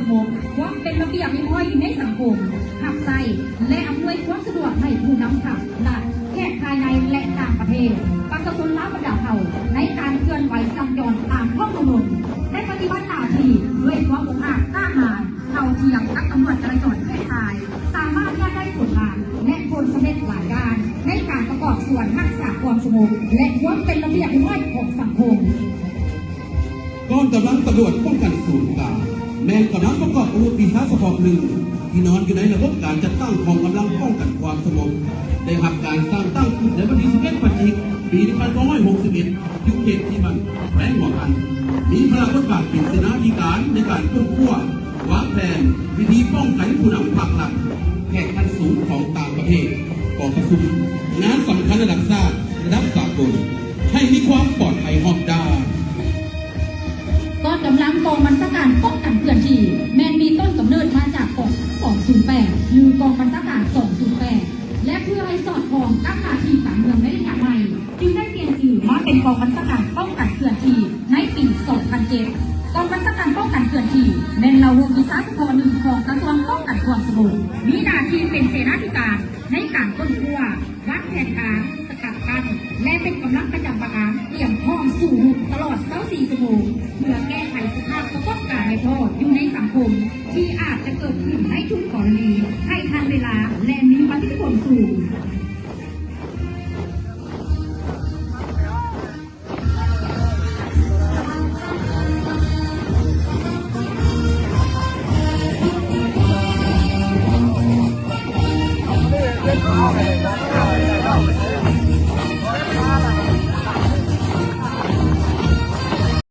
ຄວາມເປັນລະບຽບຮຽບຮ້ອຍຢູ່ໃນສັງຄົມ, ຮັບໃຊ້ ແລະ ອຳນວຍຄວາມສະດວກໃຫ້ຜູ້ນຳພັກ, ລັດ, ແຂກພາຍໃນ ແລະ ຕ່າງປະເທດ, ປະຊາຊົນລາວບັນດາເຜົ່າ ໃນການເຄື່ອນໄຫວສັນຈອນຕາມທ້ອງຖະໜົນ ໄດ້ປະຕິບັດໜ້າທີ່ດ້ວຍຄວາມອົກອາກກ້າຫານ, ເທົ່າທຽມກັບຕຳຫຼວດຈະລາຈອນເຂດຊາຍ, ສາມາດເຮັດໄດ້ຜົນງານ ແລະ ຜົນສຳເລັດຫຼາຍດ້ານ ໃນການປະກອບສ່ວນຮັກສາຄວາມສະຫງົບ ແລະ ຄວາມເປັນລະບຽບຮຽບຮ້ອຍຂອງສັງຄົມ. ກອງກຳລັງຕຳຫຼວດປ້ອງກັນສູນກາງ ແມ່ນກຳລັງປະກອບອະນຸວິຊາສະເພາະໜຶ່ງ ທີ່ນອນຢູ່ໃນລະບົບການຈັດຕັ້ງຂອງກຳລັງປ້ອງກັນຄວາມສະຫງົບ ໄດ້ຮັບການສ້າງຕັ້ງຂຶ້ນໃນວັນທີສິບເອັດ ພະຈິກ ປີໜຶ່ງພັນເກົ້າຮ້ອຍຫົກສິບເອັດ ຢູ່ເຂດທີ່ມັນ ແຂວງຫົວພັນ ມີພາລະບົດບາດເປັນເສນາທິການໃນການຄົ້ນຄວ້າ ວາງແຜນວິທີປ້ອງກັນຜູ້ນຳພັກລັດ ແຂກຂັ້ນສູງຂອງຕ່າງປະເທດ, ກອງປະຊຸມ, ງານສຳຄັນລະດັບຊາດ, ລະດັບສາກົນ ໃຫ້ມີຄວາມປອດໄພຮອບດ້ານ. ກອງກຳລັງກອງບັນຊາການປ້ອງກັນເຄື່ອນທີ່ ແມ່ນມີຕົ້ນກຳເນີດມາຈາກກອງສອງສູນແປດ ຫຼື ກອງບັນຊາການສອງສູນແປດ ແລະ ເພື່ອໃຫ້ສອດຄ່ອງກັບໜ້າທີ່ການເມືອງໃນໄລຍະໃໝ່ ຈຶ່ງໄດ້ປ່ຽນຊື່ມາເປັນກອງບັນຊາການປ້ອງກັນເຄື່ອນທີ່ໃນປີສອງພັນເຈັດ. ກອງບັນຊາການປ້ອງກັນເຄື່ອນທີ່ ແມ່ນເຫຼົ່າໂຮງວິຊາສະເພາະໜຶ່ງຂອງກະຊວງປ້ອງກັນຄວາມສະຫງົບ, ມີໜ້າທີ່ເປັນເສນາທິການໃນການຄົ້ນຄວ້າ, ວາງແຜນການ, ສະກັດກັ້ນ ແລະ ເປັນກຳລັງປະຈຳການຕຽມພ້ອມສູ້ຮົບຕະຫຼອດຊາວສີ່ຊົ່ວໂມງ ເພື່ອແກ້ໄຂສະພາບປະກົດການໃຫ້ພໍ້ຢູ່ໃນສັງຄົມທີ່ອາດຈະເກີດຂຶ້ນໃນທຸກກໍລະນີ ໃຫ້